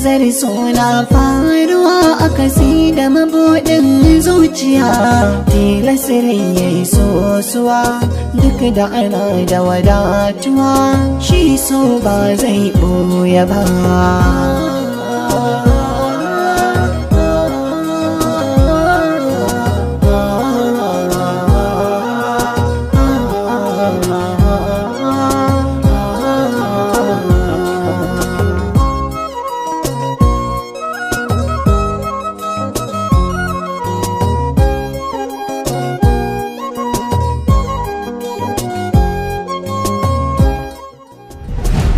Izar suna faruwa a kasi da mabuɗin zuciya. Tilasirin ya yi sosuwa duk da ana da wadatuwa, shi so ba zai ɓoye ba.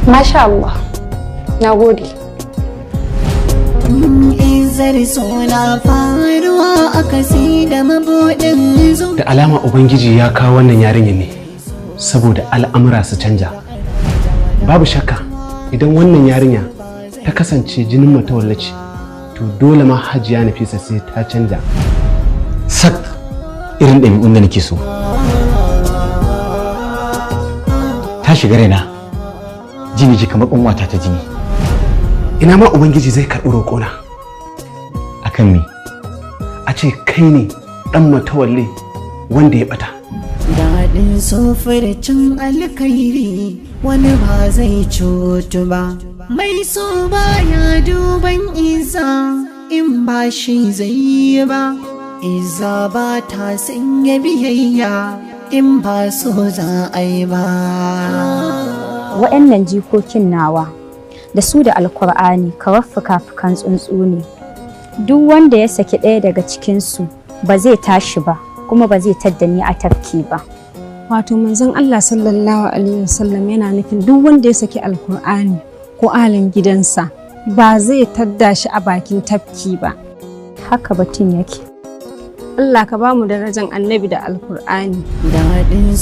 Masha Allah. Na gode. Izar suna faruwa a kasi da mabuɗin zuciya. Da alama Ubangiji ya kawo wannan yarinya ne saboda al'amura su canja. Babu shakka, idan wannan yarinya ta kasance jinin Matawalle ce, to dole ma Hajiya Nafisa sai ta canja. Sak irin ɗabi'un da nake so ta shiga raina, jini ji kamar ƙanwata ta jini. Ina ma Ubangiji zai karɓi roƙona. Akan me? A ce kai ne ɗan Matawalle wanda ya ɓata. Daɗin cin alkhairi wani ba zai cutu ba. Mai so baya duban iza in ba shi zai yi ba. Iza ba ta sanya biyayya in ba so za a yi ba. Wa'annan jikokin nawa da su da Alkur'ani kawar fuka-fukan tsuntsu ne. Duk wanda ya saki ɗaya daga cikinsu ba zai tashi ba, kuma ba zai tadda ni a tafki ba. Wato manzon Allah sallallahu alaihi wasallam yana nufin duk wanda ya saki Alkur'ani ko ahalin gidansa ba zai tadda shi a bakin tafki ba. Haka batun yake. Allah ka ba mu darajan Annabi da Alkur'ani. Daɗin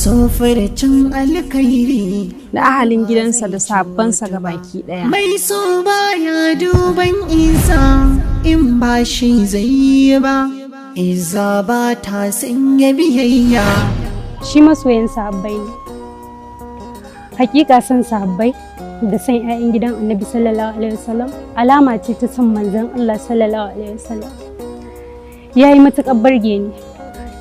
cin alkhairi da ahalin gidansa da sabbansa ga baki ɗaya. Mai so baya duban iza in ba shi zai yi ba. Iza ba ta sanya biyayya. Shi masoyin sahabbai ne. Hakika son sahabbai da son 'ya'yan gidan Annabi sallallahu alaihi wasallam alama ce ta son manzon Allah sallallahu alaihi wasallam. Ya yi matuƙar barge ni.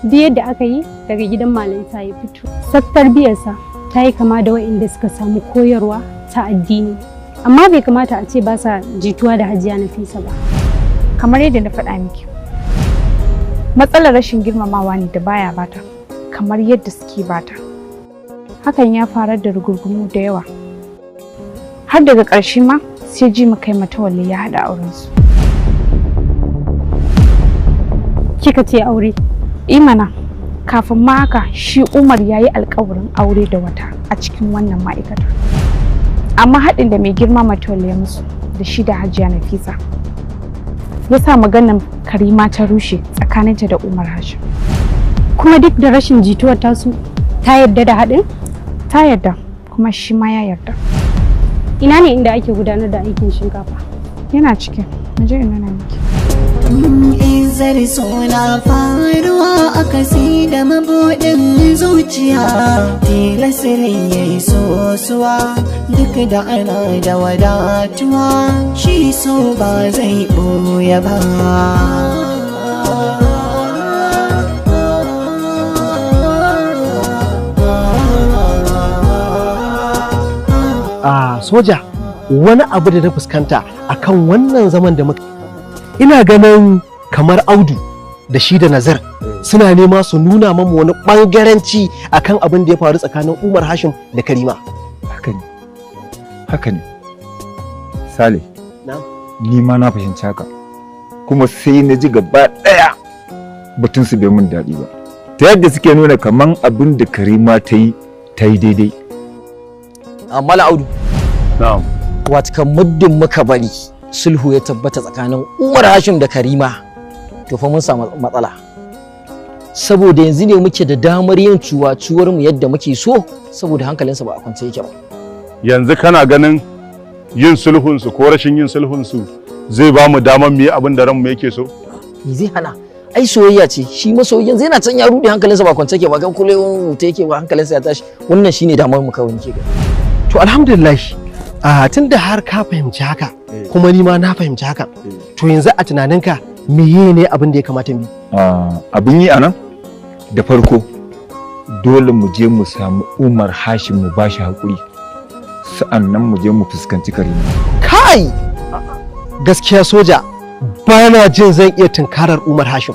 Duk yadda aka yi, daga gidan malinta ya fito. Sak tarbiyarsa ta yi kama da waɗanda suka samu koyarwa ta addini. Amma bai kamata a ce ba sa jituwa da Hajiya Nafisa ba. Kamar yadda na faɗa miki, matsalar rashin girmamawa ne da baya bata kamar yadda suke bata. Hakan ya farar da rugurgumu da yawa, har daga ƙarshe ma sai ji mu kai Matawalle ya haɗa aurensu. Kika ce aure? Imana, kafin ma haka shi Umar ya yi alkawarin aure da wata a cikin wannan ma'aikata, amma haɗin da mai girma Matawalle ya musu da shi da Hajiya Nafisa ya sa maganar Karima ta rushe tsakaninta da Umar Hashim. Kuma duk da rashin jituwar tasu ta yarda da haɗin? Ta yarda, kuma shi ma ya yarda. Ina ne inda ake gudanar da aikin shinkafa? Yana cikin, mu je in nuna miki. Izar suna faruwa a kasi da mabuɗin zuciya. Tilasirin ya yi sosuwa duk da ana da wadatuwa, shi so ba zai ɓoye ba. A soja, wani abu da na fuskanta akan wannan zaman da muka, ina ganin kamar Audu da shi da Nazar suna nema su nuna mamu wani bangaranci akan abin da ya faru tsakanin Umar Hashim da Karima. Haka ne, haka ne, Sale. Na'am. Ni ma na fahimci haka, kuma sai na ji gaba ɗaya batun su bai mun daɗi ba, ta yadda suke nuna kaman abin da Karima ta yi ta yi daidai. Amma Audu. Na'am. Watakan muddin muka bari sulhu ya tabbata tsakanin Umar Hashim da Karima, to fa mun samu matsala. Saboda yanzu ne muke da damar yin cuwa-cuwar mu yadda muke so, saboda hankalinsa ba a kwance yake ba. Yanzu kana ganin yin sulhunsu ko rashin yin sulhunsu zai ba mu damar mu yi abin da ranmu yake so? Me zai hana? Ai soyayya ce, shi masoyi yanzu yana can ya rude, hankalinsa ba kwance yake ba, kan kullum wuta yake ba, hankalinsa ya tashi. Wannan shine damar mu kawai nake gani. To alhamdulillah, A tun da har ka fahimci haka, kuma ni ma na fahimci haka, to yanzu a tunaninka meye ne abin da ya kamata mu yi? Abin yi anan da farko dole mu je mu samu Umar Hashim mu bashi hakuri, sa'annan mu je mu fuskanci Karima. Kai, gaskiya soja, ba na jin zan iya tunkarar Umar Hashim,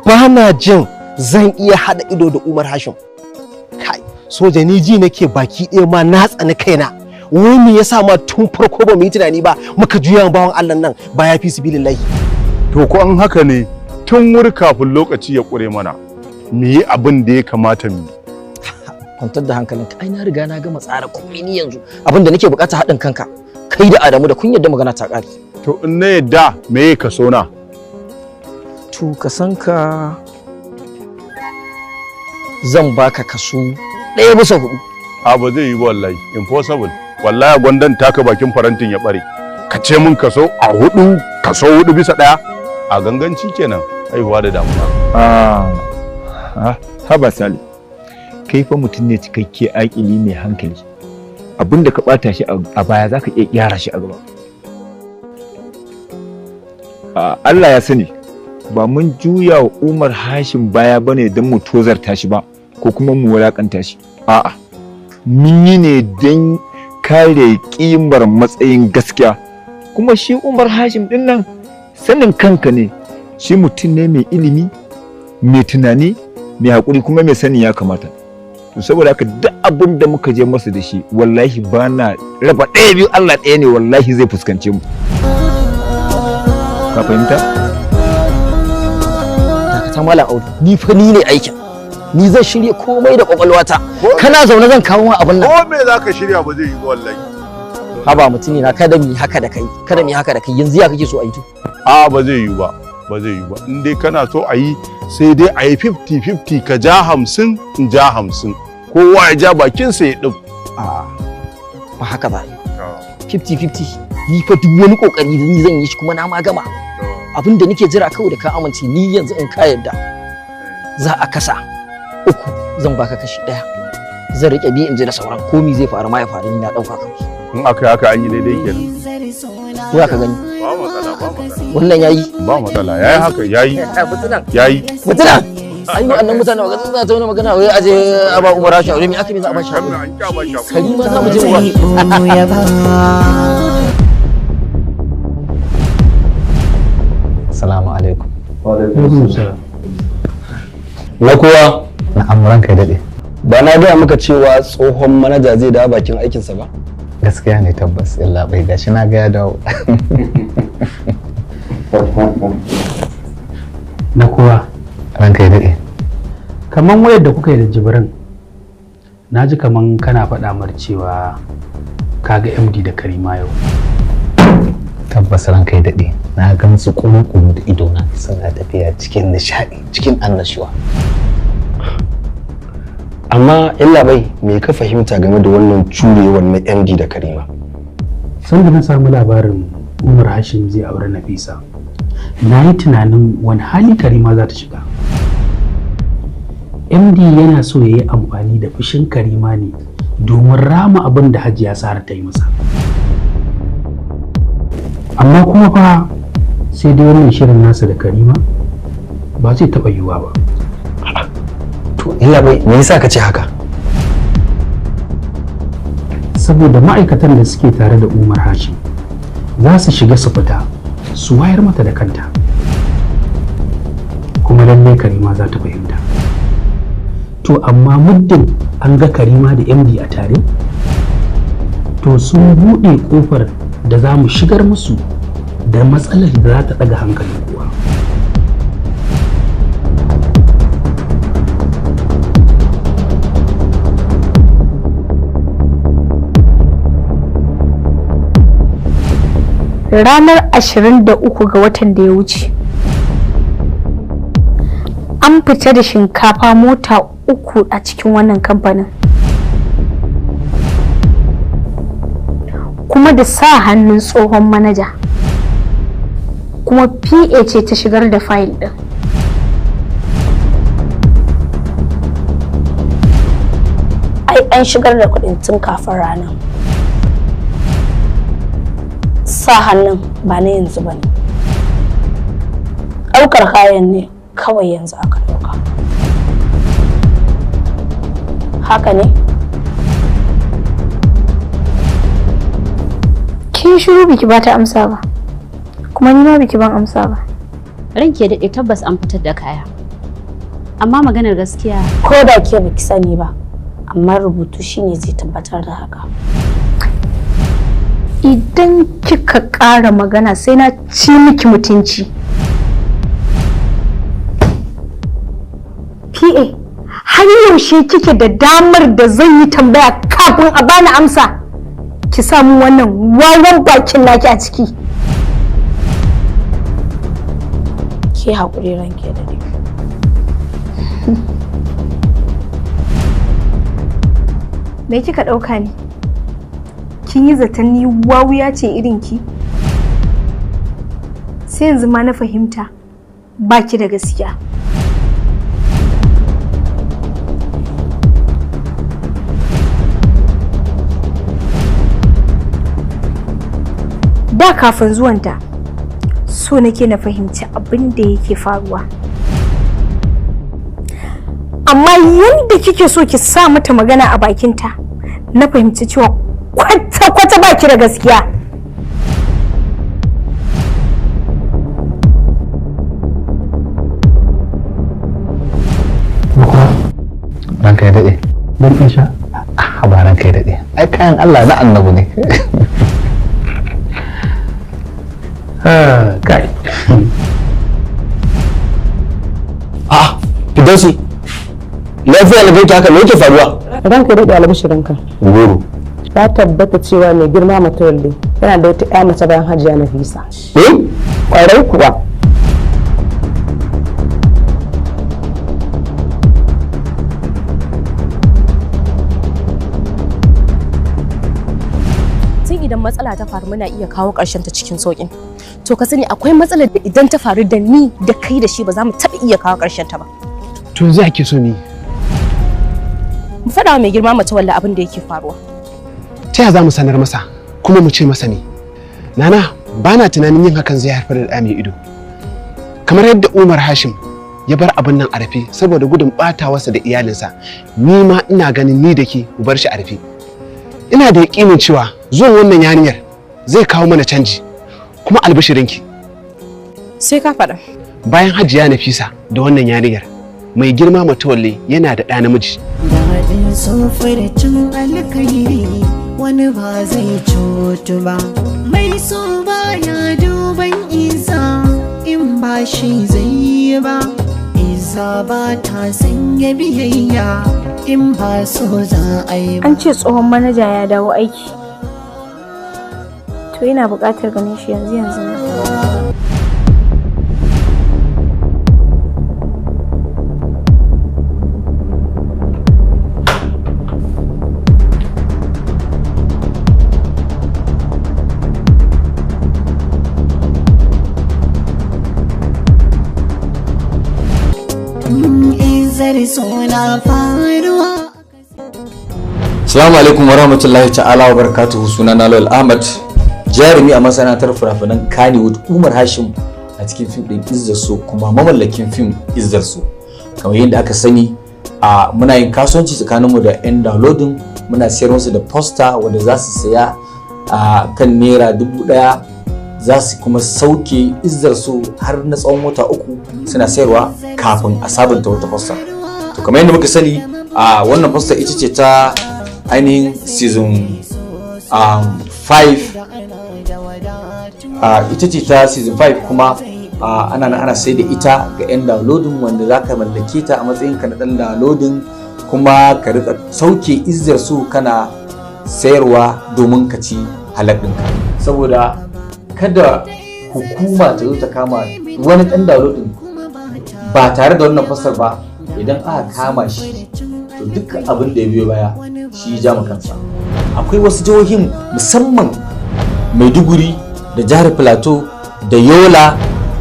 ba na jin zan iya haɗa ido da Umar Hashim. Kai soja, ni ji nake baki ɗaya ma na tsani kaina. Wai me yasa ma tun farko ba mu yi tunani ba muka juya bawan Allah nan ba ya fi sibilillahi? To ko an haka ne, tun wuri kafin lokaci ya ƙure mana mu yi abin da ya kamata mu yi. Kwantar da hankalinka, ai na riga na gama tsara komai. Ni yanzu abin da nake bukata haɗin kanka kai da Adamu, da kun yadda magana ta ƙare. To in na yadda, me ka so na? To ka san ka zan baka kaso 1/4. A ba zai yi ba wallahi, impossible wallahi. Gwandan taka bakin farantin ya bare ka ce mun kaso a hudu, kaso 4/1, a ganganci kenan, haihuwa da damuwa. Ah, haba Sale, kai fa mutum ne cikakke aƙili mai hankali. Abinda ka ɓata shi a baya za ka iya gyara shi a gaba. Allah ya sani ba mun juya wa Umar Hashim baya bane don mu tozarta shi ba ko kuma mu wulaƙanta shi. A'a, mun yi ne don kare ƙimar matsayin gaskiya. Kuma shi Umar Hashim ɗin nan sanin kanka ne, shi mutum ne mai ilimi, mai tunani, mai haƙuri kuma mai sani ya kamata. To saboda haka duk abin da muka je masa da shi, wallahi ba na raba ɗaya biyu, Allah ɗaya ne, wallahi zai fuskance mu. Ka fahimta? Dakata Malam Audu, ni fa ni ne aikin, ni zan shirya komai da kwakwalwata. Kana zaune zan kawo ma abin nan. Ko me zaka shirya ba zai yi ba wallahi. Haba mutumi na, kada mu yi haka da kai, kada mu yi haka da kai. Yanzu ya kake so a yi to? A ba zai yi ba, ba zai yi ba. In dai kana so a yi, sai dai a yi 50-50, ka ja 50 in ja 50, kowa ya ja bakinsa ya ɗin. A ba haka ba, 50-50 ni fa duk wani kokari ni zan yi shi kuma na ma gama. Abin da nake jira kawai da ka amince. Ni yanzu in ka yarda za a kasa uku, zan baka kashi ɗaya, zan rike biyu in ji da sauran. Komi zai faru ma ya faru, ni na ɗauka kawai. In aka yi haka an yi daidai kenan. Ko ya ka gani? Ba matsala, ba matsala. Wannan yayi. Ba matsala, yayi haka yayi. Mutunan. Yayi. Mutunan, ai wa'annan mutane ba suna ta wani magana wai aje a ba Umar Hashim aure. Me aka me za a ba shi aure? Karima za mu je mu ba. Assalamu alaikum. Na kowa. Na'am, ranka ya daɗe. Ba na gaya maka cewa tsohon manaja zai dawo bakin aikinsa ba? Gaskiya ne, tabbas yallabai, gashi na ga ya dawo. Na kowa. Ranka ya daɗe. Kaman wayar da kuka yi da Jibrin, na ji kaman kana faɗa mar cewa kaga MD da Karima yau. Tabbas ranka ya daɗe. Na gan su kuru-kuru da idona suna tafiya cikin nishaɗi, cikin annashuwa. Amma yallabai, me ka fahimta game da wannan curewar na MD da Karima? Sanda na samu labarin Umar Hashim zai aure Nafisa, na yi tunanin wani hali Karima za ta shiga. MD yana so ya yi amfani da fushin Karima ne domin rama abin da Hajiya Sara ta yi masa. Amma kuma fa sai dai wannan shirin nasa da Karima ba zai taɓa yiwuwa ba. To yallabai, me yasa ka ce haka? Saboda ma'aikatan da suke tare da Umar Hashim za su shiga su fita su wayar mata da kanta, kuma lallai Karima za ta fahimta. To amma muddin an ga Karima da MD a tare, to sun buɗe ƙofar da za mu shigar musu da matsalar da za ta ɗaga hankalin kowa. Ranar 23 ga watan da ya wuce an fita da shinkafa mota uku a cikin wannan kamfanin, kuma da sa hannun tsohon manaja, kuma PA ce ta shigar da fayil din. Ai an shigar da kuɗin tun kafin ranar. Sa hannun ba na yanzu ba ne. Ɗaukar kayan ne kawai yanzu aka ɗauka. Haka ne? Kin shiru biki ba ta amsa ba. Kuma ni ma biki ban amsa ba. Ranki ya daɗe, tabbas an fitar da kaya. Amma maganar gaskiya. Ko da ke baki sani ba, amma rubutu shine zai tabbatar da haka. Idan kika ƙara magana sai na ci miki mutunci. PA, har yaushe kike da damar da zan yi tambaya kafin a bani amsa? Ki samu wannan wawan bakin naki a ciki. Ki haƙuri, ranki ya daɗe. Me kika ɗauka ne? Kin yi zaton ni wawuya ce irin ki? Sai yanzu ma na fahimta ba ki da gaskiya. Da kafin zuwanta so nake na fahimci abin da yake faruwa. Amma yadda kike so ki sa mata magana a bakinta, na fahimci cewa kwata-kwata baki da gaskiya. Ranka ya daɗe. Don in sha. Ah, ba ranka ya daɗe. Ai kayan Allah na annabi ne. Kai. Ah, Fidausi, lafiya na ganki haka, me yake faruwa? Ranka daɗe, albishirinka. Goro. Ta tabbata cewa mai girma Matawalle yana da wata 'ya mace bayan Hajiya Nafisa. Eh? Ƙwarai kuwa. Tun idan matsala ta faru muna iya kawo ƙarshen ta cikin sauƙin. To ka sani akwai matsalar da idan ta faru da ni da kai da shi ba za mu taɓa iya kawo ƙarshen ta ba. To yanzu ake so ni. Mu faɗa wa mai girma Matawalle abin da yake faruwa. Ta ya za mu sanar masa kuma mu ce masa ne? Nana, ba na tunanin yin hakan zai haifar da ɗa mai ido. Kamar yadda Umar Hashim ya bar abin nan a rufe saboda gudun ɓatawarsa da iyalinsa, ni ma ina ganin ni da ke mu bar shi a rufe. Ina da yaƙinin cewa zuwan wannan yarinyar zai kawo mana canji, kuma albishirinki. Sai ka faɗa. Bayan Hajiya Nafisa da wannan yarinyar, mai girma Matawalle yana da ɗa namiji. Daɗin cin alkhairi wani ba zai cutu ba. Mai so baya duban isa in ba shi zai yi ba. Isa ba ta sanya biyayya in ba so za a yi ba. An ce tsohon manaja ya dawo aiki. To ina buƙatar ganin shi yanzu yanzu nan. Izar suna faruwa. Assalamu alaikum wa rahmatullahi ta'ala wa barakatuhu. Suna na Lawal Ahmad, jarumi a masana'antar fina-finan Kannywood Umar Hashim a cikin fim ɗin Izzar So, kuma mamallakin fim Izzar So. Kamar yadda aka sani, a muna yin kasuwanci tsakaninmu da 'yan downloading, muna sayar musu da poster wanda za su saya a kan ₦1,000, za su kuma sauke Izzar So har na tsawon wata 3 suna sayarwa kafin a sabunta wata poster. To kamar yadda muka sani, a wannan poster ita ce ta ainihin season 5, ita ce ta season 5, kuma ana nan ana sai da ita ga 'yan downloading, wanda za ka mallake ta a matsayin ka na dan downloading kuma ka rika sauke Izzar Su kana sayarwa domin ka ci halak ɗinka, saboda kada hukuma ta zo ta kama wani ɗan downloading ba tare da wannan fasar ba. Idan aka kama shi, to duk abin da ya biyo baya shi ya ja kansa. Akwai wasu jihohin, musamman Maiduguri da jihar Plateau da Yola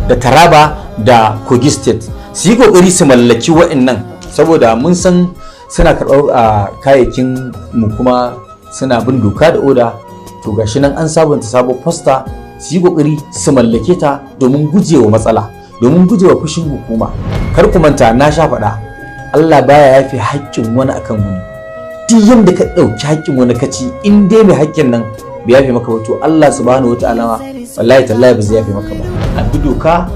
da Taraba da Kogi State, su yi kokari su mallaki wa'annan, saboda mun san suna karɓar kayayyakin mu kuma suna bin doka da oda. To gashi nan an sabunta sabon poster. Su yi kokari su mallake ta domin gujewa matsala, domin gujewa fushin hukuma. Kar ku manta, na sha faɗa, Allah baya yafe haƙƙin wani akan wani. Duk yanda ka ɗauki haƙƙin wani ka ci, in dai mai haƙƙin nan bai yafe maka ba, to Allah subhanahu wataala ma wallahi tallahi ba zai yafe maka ba. A bi doka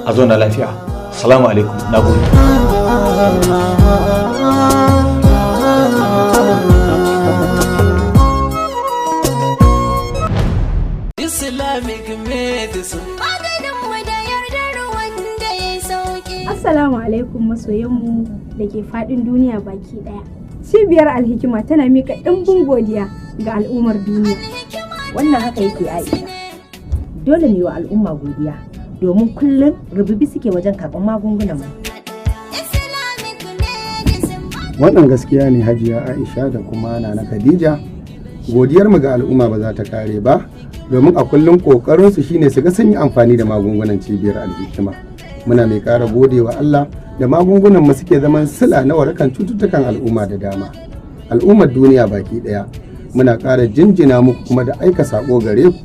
a zauna lafiya. Assalamu alaikum, nagode. Islamic medicine. Maganinmu da yardar wanda ya sauki. Assalamu alaikum masoyanmu da ke faɗin duniya baki ɗaya. Cibiyar Alhikima tana mika ɗimbin godiya ga al'ummar duniya. Wannan haka yake, Aisha. Dole mu yi wa al'umma godiya domin kullum rububi suke wajen karɓar magungunan mu. Wannan gaskiya ne, Hajiya Aisha da kuma Nana Khadija. Godiyar mu ga al'umma ba za ta kare ba, domin a kullum kokarin su shine su ga sun yi amfani da magungunan cibiyar Alhikima. Muna mai ƙara godewa Allah da magungunan mu suke zaman sila na warakan cututtukan al'umma da dama. Al'ummar duniya baki ɗaya, muna ƙara jinjina muku kuma da aika sako gare ku.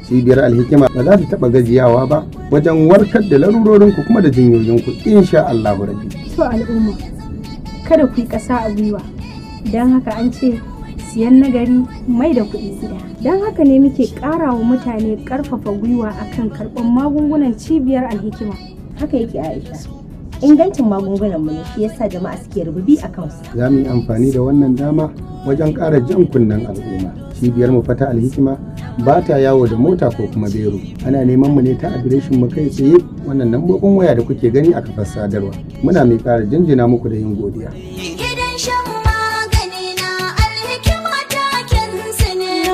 Cibiyar Alhikima ba za ta taɓa gajiyawa ba wajen warkar da larurorinku kuma da jinyoyinku, insha Allahu rabbi. To al'umma, kada ku yi ƙasa a gwiwa, don haka an ce siyan nagari mai da kuɗi gida. Don haka ne muke ƙara wa mutane ƙarfafa gwiwa akan karɓar magungunan cibiyar Alhikima. Haka yake, Aisha. Ingancin magungunan mu ne shi yasa jama'a suke rububi a kansu. Za mu yi amfani da wannan dama wajen ƙara jan kunnen al'umma. Cibiyar mu fata Alhikima ba ta yawo da mota ko kuma bero. Ana neman mu ne ta adireshin mu kai tsaye, wannan lambobin waya da kuke gani a kafar sadarwa. Muna mai ƙara jinjina muku da yin godiya. Gidan shan magani na Alhikima taken su ne.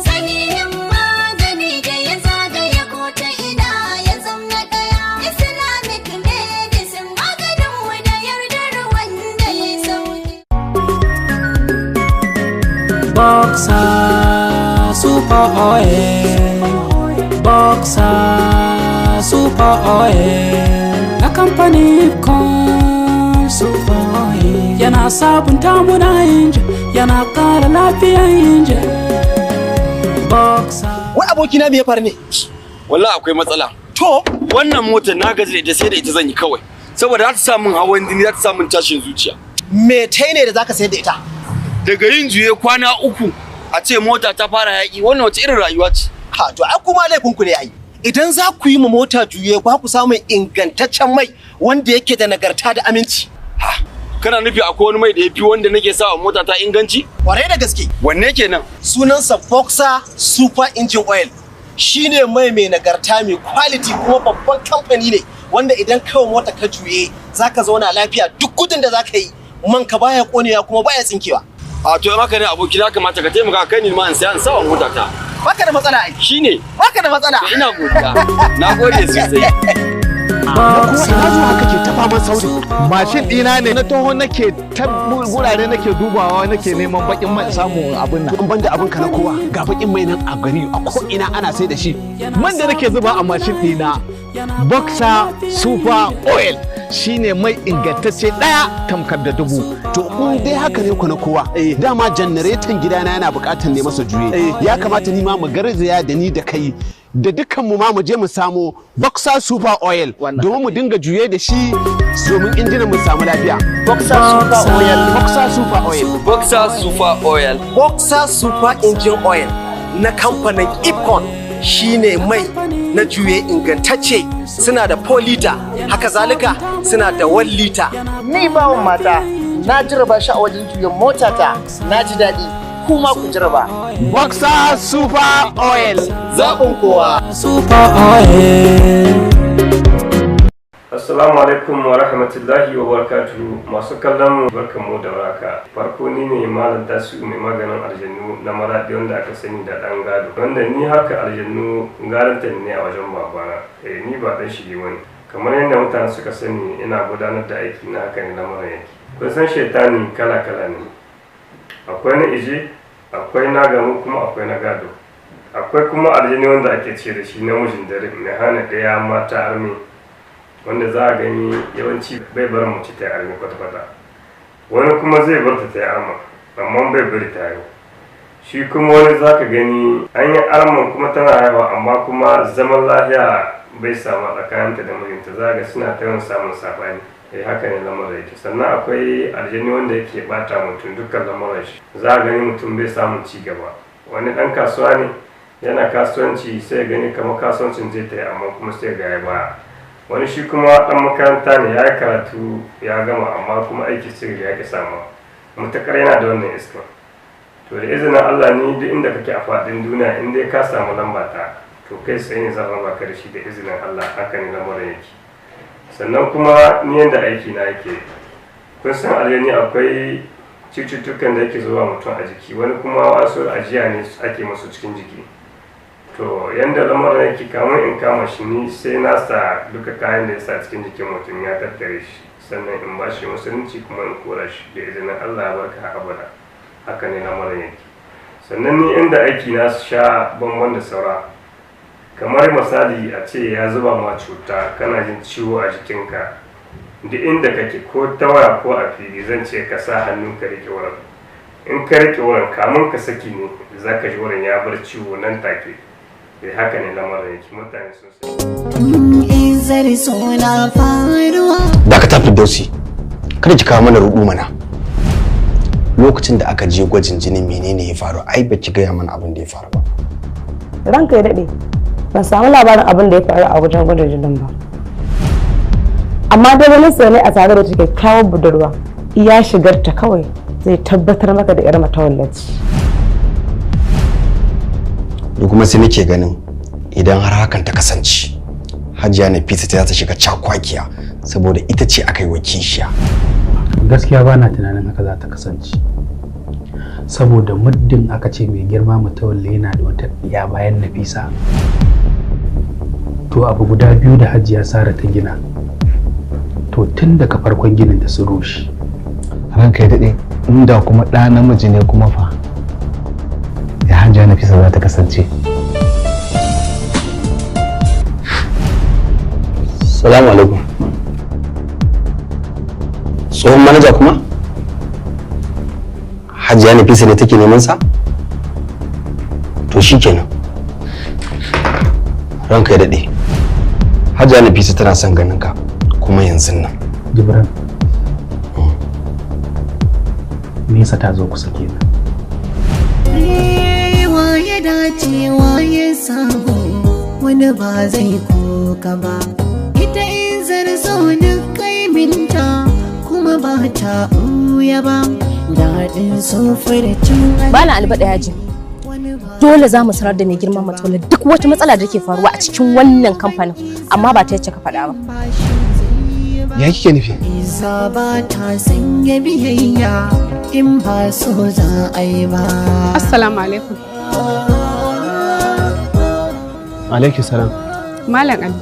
Sahihin magani da ya zagaya ko ta ina ya zamna ɗaya. Islamic medicine maganinmu da yardar wanda ya sauki. Boxer Super Oil, Boxer Super Oil na kamfanin Con Super Oil yana sabunta muna injin, yana ƙara lafiyan injin. Boxer. Wai abokina, me ya faru ne? Wallahi akwai matsala. To. Wannan motar na gaji da ita, sai da ita zan yi kawai. Saboda za ta sa min hawan jini, za ta sa min tashin zuciya. Me tai ne da zaka sayar da ita? Daga yin juye kwana 3 a ce mota ta fara yaƙi, wannan wace irin rayuwa ce? Ha, to ai kuma laifin ku ne ai. Idan za ku yi ma mota juye, ba ku samun ingantaccen mai wanda yake da nagarta da aminci. Kana nufi akwai wani mai da ya fi wanda nake sa wa mota ta inganci? Kwarai da gaske. Wanne kenan? Sunansa Boxer Super Engine Oil. Shine mai mai nagarta, mai quality, kuma babban kamfani ne wanda idan kawai mota ka juye zaka zauna lafiya, duk gudun da zaka yi man ka baya konewa kuma baya tsinkewa. A to haka ne aboki, ya kamata ka taimaka kai ni ma in saya in sa wa mota ta. Baka da matsala ai. Shine. Baka da matsala. To ina godiya. Na gode sosai. Kuma ina zuwa kake ta faman sauri? Mashin ɗina ne na taho nake ta gurare nake dubawa, nake neman bakin man samu abin nan. In banda abin ka na kowa, ga bakin mai nan a gari a ko ina ana sai da shi. Man da nake zuba a mashin ɗina Boxer Super Oil shine mai ingantacce, ɗaya tamkar da dubu. To in dai haka ne ku na kowa, dama janareton gidana yana buƙatar ne masa juye. Ya kamata ni ma mu garzaya da ni da kai da dukkan mu ma mu je mu samo Boxer Super Oil domin mu dinga juye da shi domin injinan mu samu lafiya. Boxer Super Oil. Boxer Super Oil. Boxer Super Oil. Boxer Super Engine Oil na kamfanin Ipcon shine mai na juye ingantacce. Suna da 4 liter, haka zalika suna da 1 liter. Ni bawan mata na jarraba shi a wajen juyan motata, na ji daɗi, kuma ku jarraba. Boxer Super Oil. Zaɓin kowa. Super Oil. Assalamu alaikum wa rahmatullahi wa barakatuhu, masu kallon mu, barkanmu da warhaka. Farko ni ne Malam Tasiu mai maganin aljannu na Maradi, wanda aka sani da dan gado. Wanda ni haka aljannu garanta ne a wajen babana. Eh, ni ba dan shige bane. Kamar yadda mutane suka sani, ina gudanar da aiki na, haka ne lamarin yake. Kun san shaitani kala kala ne. Akwai na ije, akwai na gamu, kuma akwai na gado. Akwai kuma aljani wanda ake ce da shi namijin dare mai hana ɗaya mata armi. Wanda za a gani yawanci bai bar mace ta yi armi kwata-kwata, wani kuma zai bar ta yi arma amma bai bari ta haihu. Shi kuma wani zaka gani an yi arman kuma tana haihuwa, amma kuma zaman lafiya bai samu tsakaninta da mijinta, za ga suna ta yawan samun saɓani. Eh, haka ne lamarin yake. Sannan akwai aljani wanda yake bata mutum dukkan lamarin shi. Za a gani mutum bai samun ci gaba. Wani ɗan kasuwa ne, yana kasuwanci, sai ya gani kamar kasuwancin zai ta yi, amma kuma sai ga ya baya. Wani shi kuma ɗan makaranta ne, ya yi karatu ya gama, amma kuma aiki sai ga ya ƙi samuwa, matuƙar yana da wannan iska. To, da izinin Allah, ni duk inda kake a faɗin duniya, in dai ka samu lamba ta, to kai tsaye ne zan raba ka da shi da izinin Allah. Haka ne lamarin yake. Sannan kuma ni yanda aiki na yake, kun san aljani akwai cututtukan da yake zuwa mutum a jiki, wani kuma wasu ajiya ne ake masu cikin jiki. To, yanda lamarin yake, kamun in kama shi, ni sai na sa duka kayan da ya sa cikin jikin mutum ya tattare shi, sannan in ba shi musulunci kuma in kora shi da izinin Allah, ya barka abada. Haka ne lamarin yake. Sannan ni inda aiki na sha bamban da saura, kamar misali a ce ya zuba ma cuta, kana jin ciwo a jikinka, duk inda kake, ko ta waya ko a fili, zan ce ka sa hannu ka rike wurin. In ka rike wurin, kamun ka saki ne za ka ji wurin ya bar ciwo nan take. Eh, haka ne lamarin yake. Mutane sun sani. Izar suna faruwa. Dakata Firdausi, kada ki kawo mana ruɗu mana. Lokacin da aka je gwajin jini, menene ya faru? Ai baki gaya mana abin da ya faru ba. Ranka ya daɗe, ban samu labarin abin da ya faru a wajen gwajin jinin ba, amma dai wani ne a tare da kyakkyawar budurwa, iya shigarta kawai zai tabbatar maka da 'yar matawallaci. Da kuma sai nake ganin idan har hakan ta kasance, Hajiya Nafisa ta za ta shiga cakwakiya, saboda ita ce aka yi wa kishiya. Gaskiya ba na tunanin haka za ta kasance, saboda muddin aka ce mai girma Matawalle yana da wata ɗiya bayan Nafisa, to abu guda biyu da Hajiya Sara ta gina, to tun daga farkon ginin ta su rushe. Ranka ya daɗe, inda kuma ɗa namiji ne kuma fa, ya Hajiya Nafisa za ta kasance? Salamu alaikum. Tsohon manaja kuma? Hajiya Nafisa ne take neman sa? To shikenan. Ranka ya daɗe, Hajiya Nafisa tana son ganin ka kuma yanzu nan. Jibran, nesa ta zo kusa kenan. Wa ya dace, wa ya samu, wani ba zai koka ba. Ita in zarzo duk kaiminta kuma ba ta ɓuya ba. Daɗin cin Bana albaɗa yaji. Dole za mu sanar da mai girma Matawalle duk wata matsala da ke faruwa a cikin wannan kamfanin, amma ba ta yacce ka faɗa ba. Ya kike nufi? Isa ba ta sanya biyayya in ba so za a yi ba. Assalamu alaikum. Alaikum salam. Malam Ali.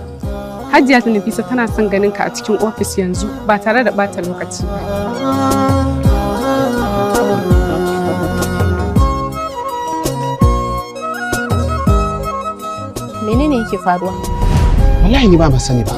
Hajiya ta Nafisa tana son ganin ka a cikin ofis yanzu ba tare da bata lokaci ba. Menene yake faruwa? Wallahi ni ba ma sani ba.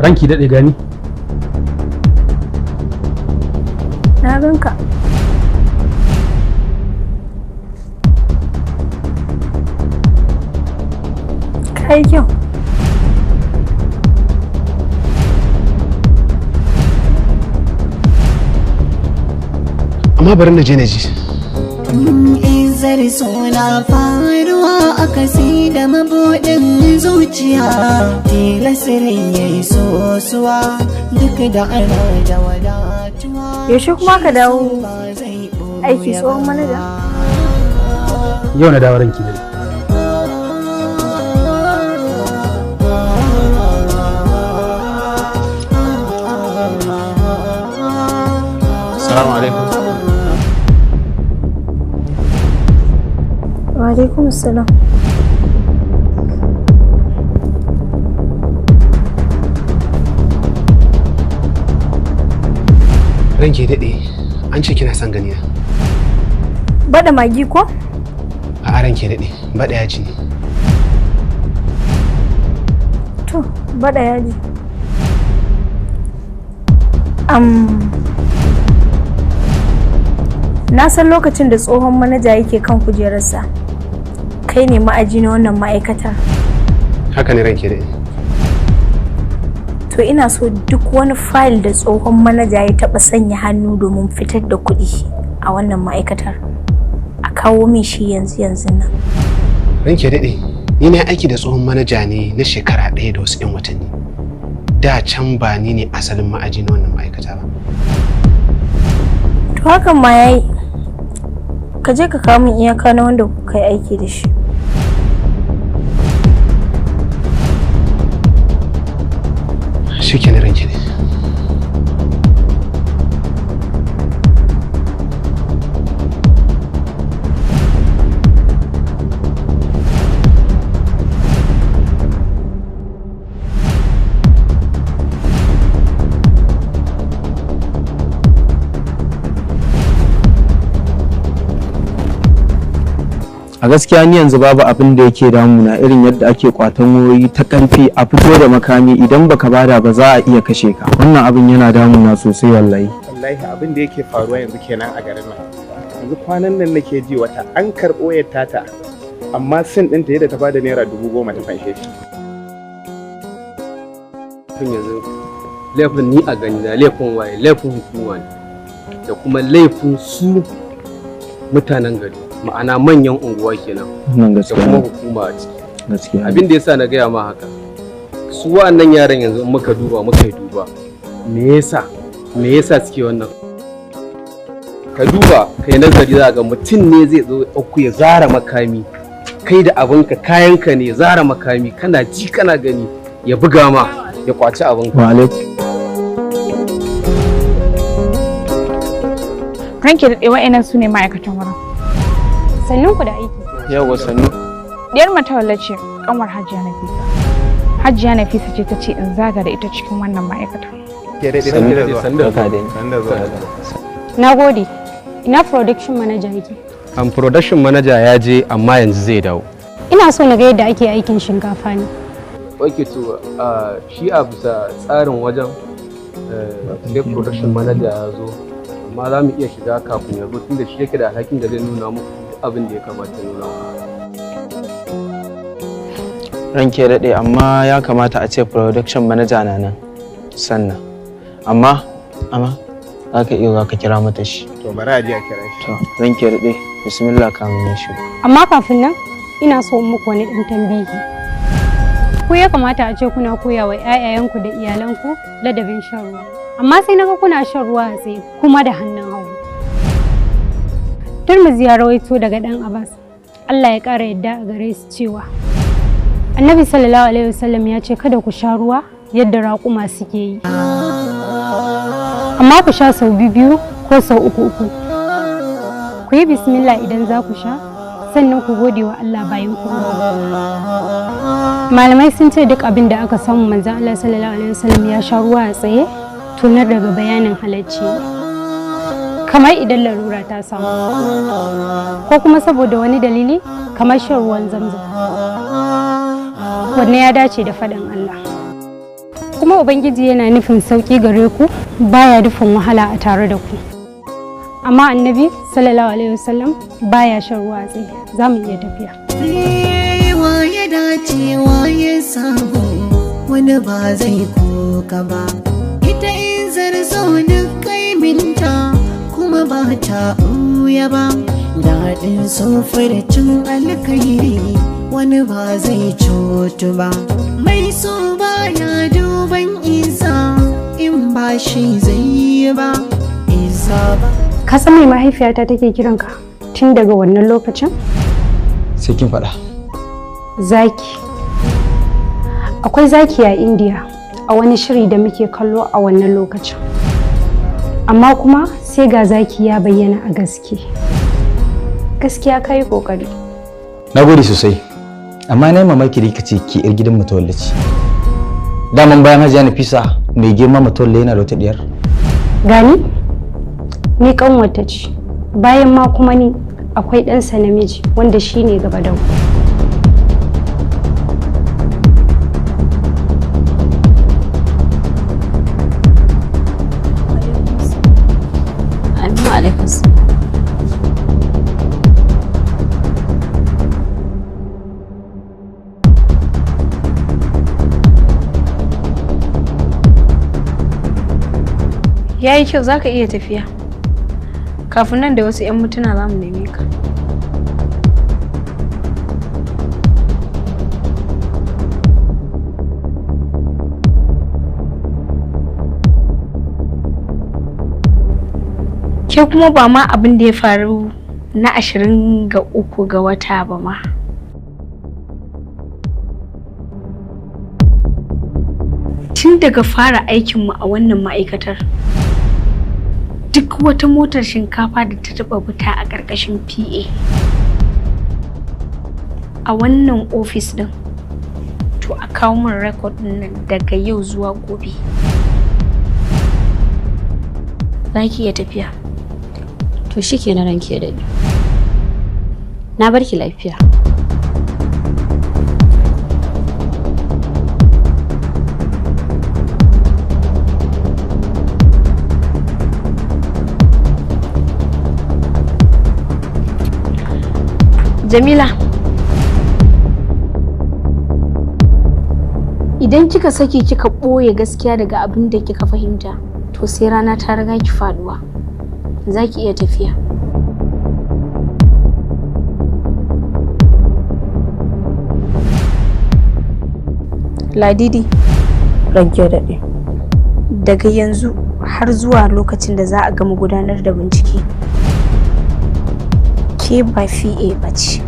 Ranki daɗe, gani. Na ganka. Ka yi kyau. Amma bari na je na ji. Izar suna faruwa a kasi da mabuɗin zuciya, tilasirin ya yi sosuwa duk da ana da wadatuwa. Yaushe kuma ka dawo aiki, tsohon manaja? Yau na dawo, ranki daɗe. Assalamu alaikum. Wa alaikum salam. Ranke daɗe, An ce kina son gani na. Bada magi ko? A ranke daɗe, baɗa yaji ne. To, bada yaji. Na san lokacin da tsohon manaja yake kan kujerarsa. Kai ne ma'aji na wannan ma'aikatar. Haka ne ranke daɗe. To ina so duk wani fayil da tsohon manaja ya taɓa sanya hannu domin fitar da kuɗi a wannan ma'aikatar. A kawo min shi yanzu yanzu nan. Ranke daɗe, ni na aiki da tsohon manaja ne na shekara ɗaya da wasu 'yan watanni. Da can ba ni ne asalin ma'aji na wannan ma'aikata ba. To hakan ma yayi. Ka je ka kawo min iyaka na wanda kuka yi aiki da shi. Shi kenan ranke daɗe. A gaskiya ni yanzu babu abin da yake damuna irin yadda ake kwatan wayoyi ta karfi, a fito da makami, idan baka bada ba za a iya kashe ka. Wannan abin yana damuna sosai wallahi. Wallahi abin da yake faruwa yanzu kenan a garin nan. Yanzu kwanan nan nake ji wata an karɓo wayar tata, amma sin ɗinta yadda ta bada ₦10,000 ta fanshe shi. Laifin yanzu, laifin ni a gani na, laifin waye? Laifin hukuma ne da kuma laifin su mutanen gari, ma'ana manyan unguwa kenan, Wannan da gaskiya kuma ne. hukuma a ciki. Gaskiya ne. Abin da yasa na gaya ma haka, su wa'annan yaran yanzu in muka duba, muka yi duba, me yasa suke wannan? Ka duba, kai nazari, za ga mutum ne zai zo ɗauko ya zara makami, kai da abinka, kayanka ne, ya zara makami, kana ji kana gani, ya buga ma, ya kwaci abinka. Wa alaikum. Ranke daɗe, wa'annan su ne ma'aikatan wurin. Sannun ku da aiki. Yawwa, sannu. Diyar matawalla ce, kanwar Hajiya Nafisa. Hajiya Nafisa ce ta ce in zaga da ita cikin wannan ma'aikata. Na gode. Ina production manager yake? An production manager ya je, amma yanzu zai dawo. Ina so na ga yadda ake aikin shinkafa ne. Ok, to shi a bisa tsarin wajen, sai production manager ya zo, amma za mu iya shiga kafin ya zo, tunda shi yake da alhakin da zai nuna muku duk abin da ya kamata ya nuna muku. Ranke daɗe, amma ya kamata a ce production manager na nan sannan, amma za ka iya ka kira mata shi. To, bari a je a kira shi. To, ranke daɗe, bismillah, kamun ya shigo. Amma kafin nan ina so in muku wani ɗan tambihi. Ku ya kamata a ce kuna koya wa 'ya'yayanku da iyalanku ladabin shan ruwa. Amma sai naga kuna shan ruwa a tsaye kuma da hannun hagu. Turmuzi ya rawaito daga ɗan Abbas, Allah ya ƙara yadda a gare su, cewa Annabi sallallahu alaihi wasallam ya ce kada ku sha ruwa yadda raƙuma suke yi. Amma ku sha sau biyu ko sau uku uku. Ku yi bismillah idan za ku sha, sannan ku gode wa Allah bayan ku. Malamai sun ce duk abin da aka samu manzon Allah sallallahu alaihi wasallam ya sha ruwa a tsaye, tunar daga bayanin halacci ne. Kamar idan larura ta samu, ko kuma saboda wani dalili kamar shan ruwan zamzam. Wanne ya dace da faɗin Allah. Kuma Ubangiji yana nufin sauƙi gare ku, baya nufin wahala a tare da ku. Amma Annabi sallallahu alaihi wasallam baya shan ruwa a tsaye. Za mu iya tafiya. Wa ya dace, wa ya samu, wani ba zai koka ba. Ita in zarzo duk kaiminta kuma ba ta ɓuya ba. Daɗin cin alkairi wani ba zai cutu ba. Mai so baya duban isa in ba shi zai yi ba. Isa ba. Ka san me mahaifiyata take kiranka tun daga wannan lokacin? Sai kin faɗa. Zaki. Akwai zaki a India a wani shiri da muke kallo a wannan lokacin. Amma kuma sai ga zaki ya bayyana a gaske. Gaskiya ka yi ƙoƙari. Na gode sosai, amma na yi mamaki da kika ce ke yar gidan Matawalle ce. Daman bayan Hajiya Nafisa, mai girma Matawalle yana da wata diyar? Gani? Ni kanwata ce. Bayan ma kuma ni akwai ɗansa namiji wanda shine gaba da. Amin alaikum. Ya yi kyau, za ka iya tafiya. Kafin nan da wasu 'yan mintuna za mu neme ka. Ke kuma ba ma abin da ya faru na 23 ga wata ba ma. Tun daga fara aikinmu a wannan ma'aikatar, duk wata motar shinkafa da ta taɓa fita a ƙarƙashin PA a wannan ofis ɗin, to a kawo min rekod ɗin nan daga yau zuwa gobe. Za ki iya tafiya. To shi kenan, ranki ya daɗe. Na barki lafiya. Jamila, idan kika saki kika ɓoye gaskiya daga abin da kika fahimta, to sai rana ta riga ki faduwa. Za ki iya tafiya. Ladidi, Ranke daɗe. Daga yanzu har zuwa lokacin da za a gama gudanar da bincike, ke ba fi'e ba ce.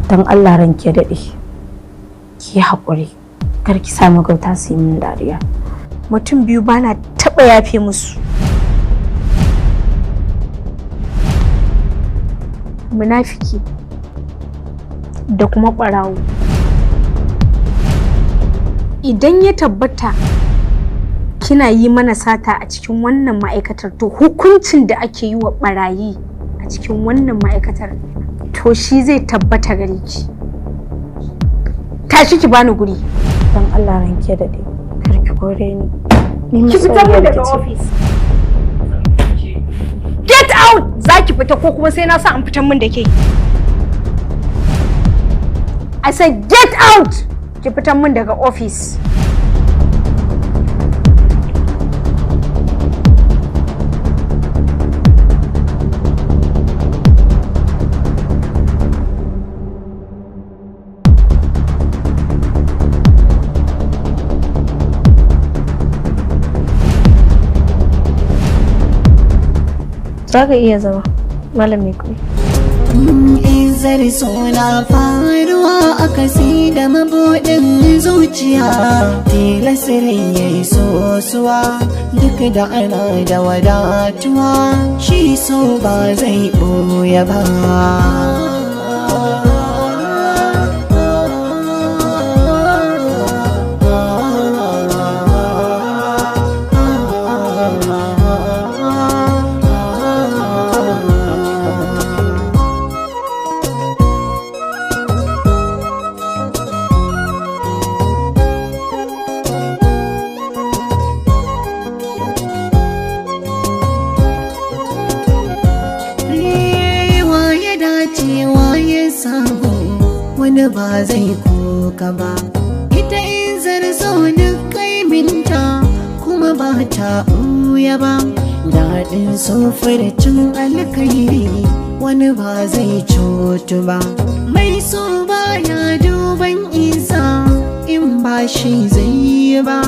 Don Allah ranke daɗe. Ki yi haƙuri. Kar ki sa magauta su yi min dariya. Mutum biyu bana taɓa yafe musu. Munafiki da kuma ɓarawo. Idan ya tabbata kina yi mana sata a cikin wannan ma'aikatar, to hukuncin da ake yi wa ɓarayi a cikin wannan ma'aikatar to shi zai tabbata gare ki. Tashi ki bani guri. Don Allah ranke daɗe. Kar ki kore ni. Ni Ki fita min masoyiyar daga ki ce. ofis. Get out! Za ki fita ko kuma sai na sa an fitan min da ke. I said get out! Ki fitan min daga ofis. Za ka iya zama, Malam mai kuɗi. Izar suna faruwa a kasi da mabuɗin zuciya, tilasirin ya yi sosuwa duk da ana da wadatuwa, shi so ba zai ɓoye ba. Wa ya dace wa ya samu, wani ba zai koka ba. Ita in zarzo duk kaiminta kuma ba ta ɓuya ba. Daɗin cin alkairi wani ba zai cutu ba. Mai so ba ya duban isa in ba shi zai yi ba.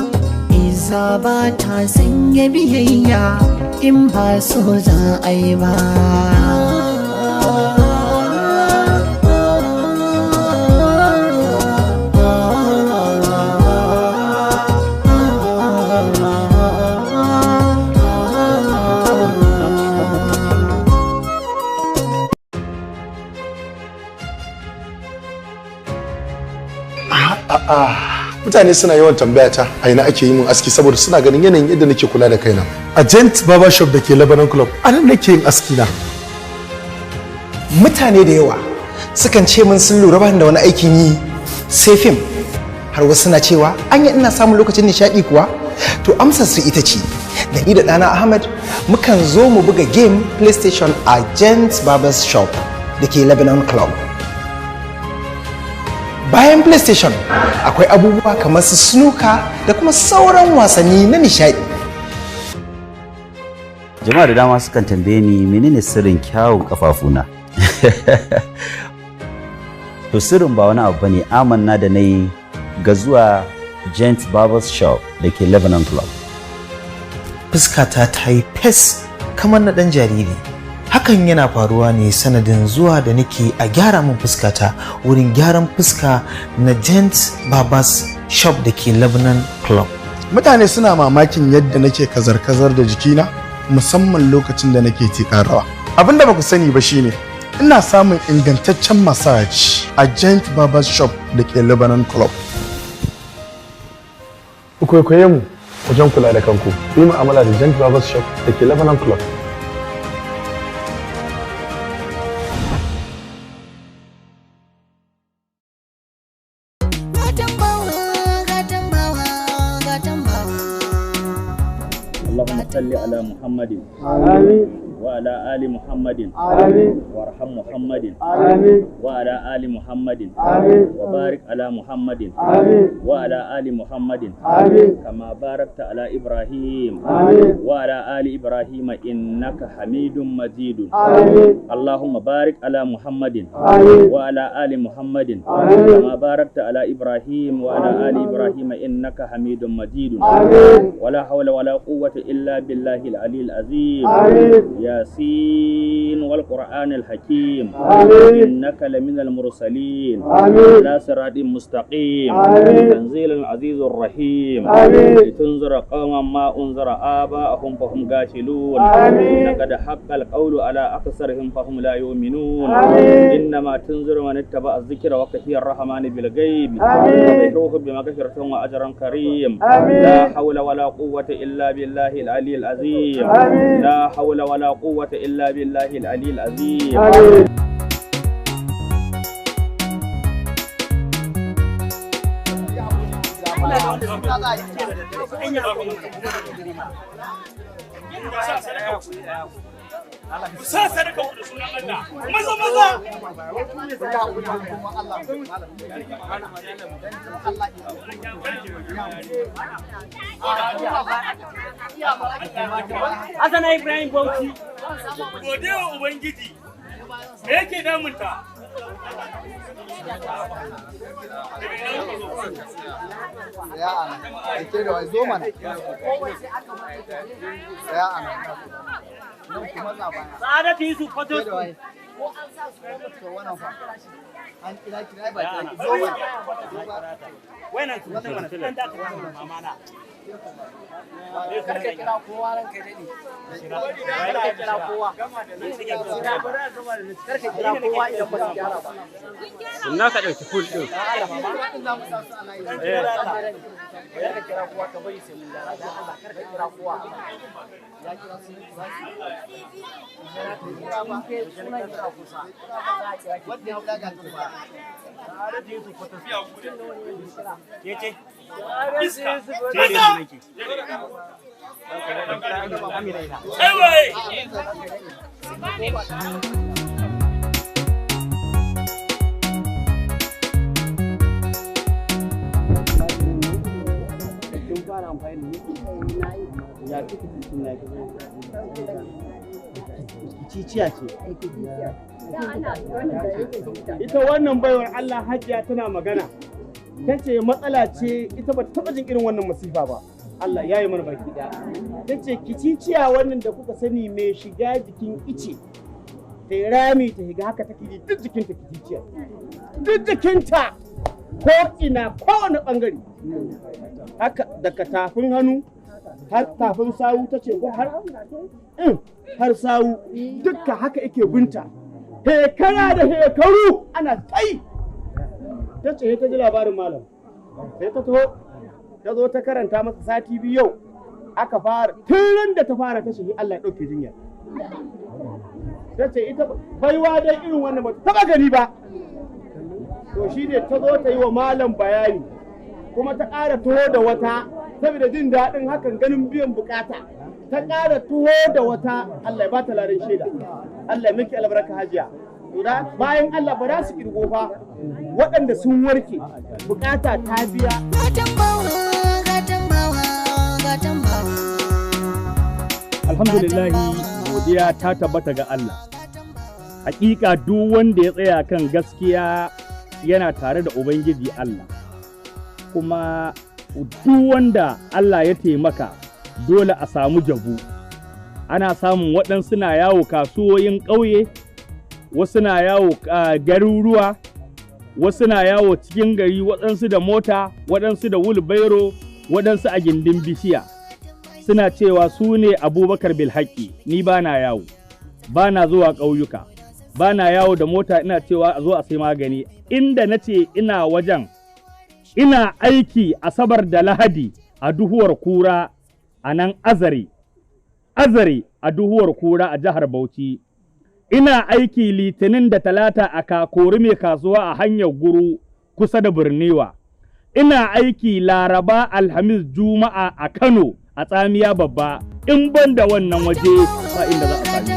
Isa ba ta sanya biyayya in ba so za a yi ba. Mutane suna yawan tambaya ta a ina ake yi mun aski saboda suna ganin yanayin yadda nake kula da kaina. A Gent Barber Shop da ke Lebanon Club, a nan nake yin aski na. Mutane da yawa sukan ce min sun lura bani da wani aikin yi sai fim, har wasu suna cewa anya ina samun lokacin nishaɗi kuwa? To amsar su ita ce da ni da ɗana Ahmad mukan zo mu buga game PlayStation a Gents Barbers Shop da ke Lebanon Club. Bayan PlayStation akwai abubuwa kamar su snooker da kuma sauran wasanni na nishaɗi. Jama'a da dama sukan tambaye ni menene sirrin kyawun kafafuna. To sirrin ba wani abu bane, amanna da nayi ga zuwa Gent Barbers Shop da ke Lebanon Club. Fuskata ta yi fes kamar na ɗan jariri. Hakan yana faruwa ne sanadin zuwa da nake a gyara min fuskata wurin gyaran fuska na Gent Barbers Shop da ke Lebanon Club. Mutane suna mamakin yadda nake kazar-kazar da jikina, musamman lokacin da nake tiƙar rawa. Abin da ba ku sani ba shine ina samun ingantaccen massage a Gent Barbers Shop da ke Lebanon Club. Ku kwaikwaye mu wajen kula da kanku, ku yi mu'amala da Gent Barbers Shop da ke Lebanon Club. اللهم صل على محمد. آمين. وعلى آل محمد. آمين. وارحم محمد. آمين. وعلى آل محمد. آمين. وبارك على محمد. آمين. وعلى آل محمد. آمين. كما باركت على إبراهيم. آمين. وعلى آل إبراهيم إنك حميد مجيد. آمين. اللهم بارك على محمد. آمين. وعلى آل محمد. آمين. كما باركت على إبراهيم وعلى آل إبراهيم إنك حميد مجيد. آمين. ولا حول ولا قوة إلا بالله العلي العظيم. آمين. ياسين والقرآن الحكيم. آمين. إنك لمن المرسلين. آمين. على صراط مستقيم. آمين. تنزيل العزيز الرحيم. آمين. لتنذر قوما ما أنذر آباءهم فهم غافلون. آمين. لقد حق القول على أكثرهم فهم لا يؤمنون. آمين. إنما تنذر من اتبع الذكر وخشي الرحمن بالغيب. آمين. فبشره بمغفرة وأجر كريم. آمين. لا حول ولا قوة إلا بالله العلي العظيم. آمين. لا حول ولا قوة إلا بالله العلي العظيم. آمين. Sa sadaka da sunan Allah. Maza maza. Hassana Ibrahim Bauchi. Gode wa Ubangiji. Me yake damunta? Tsaya a nan, da ke da wai zo mana. Tsaya a nan. Nan kuma matsa baya. Sa'adatu Yusuf Fatos. Ke da wai. To wannan fa. An kira kira ba kira ki zo mana. Wannan su wannan dan da ka mama na. Karka kira kowa ranka daɗe. Karka kira kowa. Karka kira kowa idan ba su gyara ba. Sunna ka ɗauki ful ɗin. Karka kira kowa ka bari sai mun gyara. Dan Allah karka kira kowa. Ya kira su za su. Sunan kira kusa. Wanda ya daga ta. Ke ce? Iska. Maza. Ewaye. Kin fara amfani da ni? Ya kike cikin na Ciciya ce. Ita wannan baiwar Allah Hajiya tana magana. Ta ce matsala ce ita ba ta taɓa jin irin wannan masifa ba. Allah ya yi mana baki ɗaya. Ta ce kiciciya wannan da kuka sani mai shiga jikin ice. Ta yi rami ta shiga haka take ji duk jikinta kiciciya. Duk jikinta ko ina kowane ɓangare. Haka daga tafin hannu har tafin sawu ta ce ko har har sawu dukka haka yake binta. Hekara da hekaru ana tai. Ta ce ta ji labarin malam, sai ta taho, ta zo ta karanta masa sati 2 yau aka fara. Tun da ta fara ta shi Allah ya ɗauke jinya. Ta ce ita baiwa dai irin wannan ba ta taɓa gani ba. To shi ne ta zo ta yi wa malam bayani, kuma ta ƙara taho da wata saboda jin daɗin hakan, ganin biyan bukata. Ta ƙara tuho da wata. Allah ya ba ta larin shaida, Allah ya miki albarka hajiya. Bayan Allah ba za su kirgo fa waɗanda sun warke, bukata ta biya. Alhamdulillahi, godiya ta tabbata ga Allah. Hakika duk wanda ya tsaya kan gaskiya yana tare da Ubangiji Allah. Kuma duk wanda Allah ya taimaka, dole a samu jabu. Ana samun waɗansu na yawo kasuwoyin ƙauye, wasu na yawo garuruwa, wasu na yawo cikin gari, waɗansu da mota, waɗansu da wulbairo, waɗansu a gindin bishiya. Suna cewa su ne Abubakar Bilhaki. Ni ba na yawo, ba na zuwa ƙauyuka, ba na yawo da mota ina cewa a zo a sai magani. Inda na ce ina wajen, ina aiki Asabar da Lahadi a Duhuwar Kura a nan Azare, Azare a Duhuwar Kura a jihar Bauchi. Ina aiki Litinin da Talata a Kakori mai kasuwa a hanyar Guru kusa da Birniwa. Ina aiki Laraba, Alhamis, Juma'a a Kano a Tsamiya Babba. In ban da wannan waje ba inda za a sami.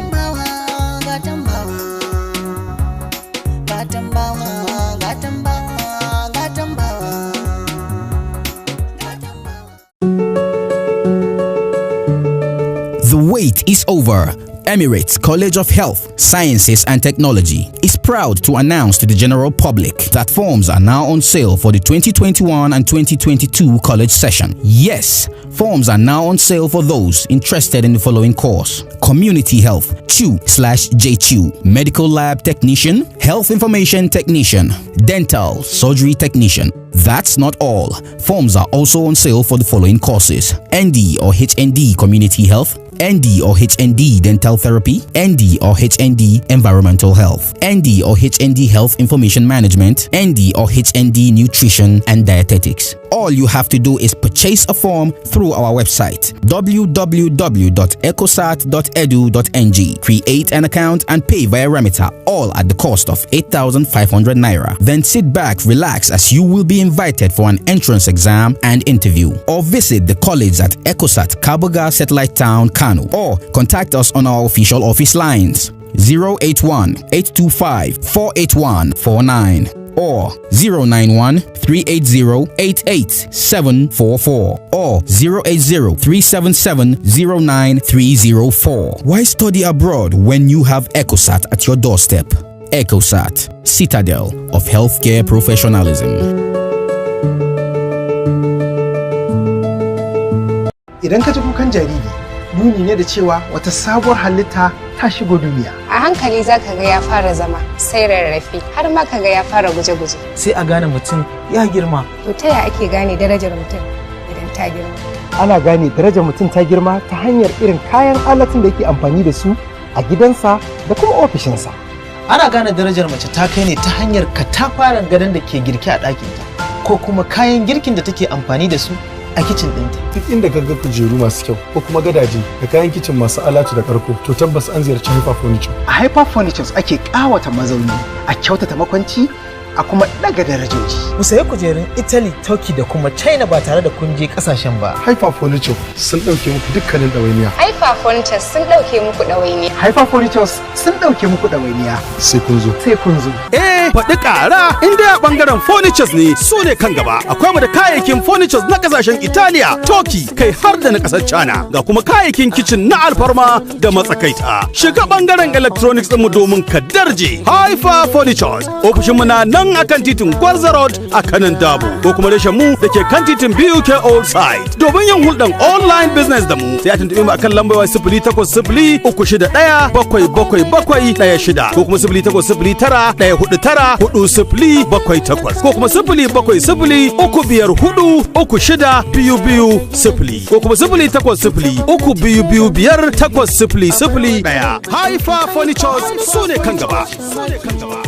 The wait is over. Emirates College of Health, Sciences and Technology is proud to announce to the general public that forms are now on sale for the 2021 and 2022 college session. Yes, forms are now on sale for those interested in the following course: Community Health 2/J2, Medical Lab Technician, Health Information Technician, Dental Surgery Technician. That's not all. Forms are also on sale for the following courses: ND or HND Community Health, ND or HND Dental Therapy, ND or HND Environmental Health, ND or HND Health Information Management, ND or HND Nutrition and Dietetics. All you have to do is purchase a form through our website www.ecosat.edu.ng, create an account and pay via Remita, all at the cost of 8,500 naira. Then sit back, relax, as you will be invited for an entrance exam and interview. Or visit the college at Ecosat, Kabuga Satellite Town, Kano, or contact us on our official office lines 081 825 48149 or 091 380 88744 or 080 377 09304. Why study abroad when you have Ecosat at your doorstep? Ecosat, citadel of healthcare professionalism. Idan ka ji kukan jariri, nuni ne da cewa wata sabuwar halitta ta shigo duniya. A hankali za ka ga ya fara zama, sai rarrafe, har ma ka ga ya fara guje-guje. Sai a gane mutum ya girma. To ta ya ake gane darajar mutum idan ta girma? Ana gane darajar mutum ta girma ta hanyar irin kayan alatun da yake amfani da su a gidansa da kuma ofishinsa. Ana gane darajar mace ta kai ne ta hanyar katafaren gadon da ke girke a ɗakinta ko kuma kayan girkin da take amfani da su a kicin ɗinta. Duk inda ka ga kujeru masu kyau ko kuma gadaje da kayan kicin masu alatu da karko, to tabbas an ziyarci Hyper Furniture. A Hyper Furnitures ake ƙawata mazauni, a kyautata makwanci, a kuma ɗaga darajoji. Ku sayi kujerun Italy, Turkey da kuma China ba tare da kun je ƙasashen ba. Hyper Furniture sun ɗauke muku dukkanin ɗawainiya. Hyper Furnitures sun ɗauke muku ɗawainiya. Hyper Furnitures sun ɗauke muku ɗawainiya. Sai kun zo. Sai kun zo. Eh, faɗi ƙara in dai a ɓangaren furnitures ne, su ne kan gaba. Akwai mu da kayayyakin furnitures na ƙasashen Italiya, Turkey, kai har da na ƙasar China. Ga kuma kayayyakin kicin na alfarma da matsakaita. Shiga ɓangaren electronics ɗinmu domin ka darje. Hyper Furnitures, ofishinmu na nan akan titin Gwarza Road a kanan Dabo, ko kuma reshen mu da ke kan titin BUK Old Site. Domin yin hulɗan online business da mu, sai a tuntuɓe mu akan lambar waya 08036177716 ko kuma 08091494078 ko kuma 07035436220 ko kuma 08032258001. Haifa Furnitures su ne kan gaba. Su ne kan gaba.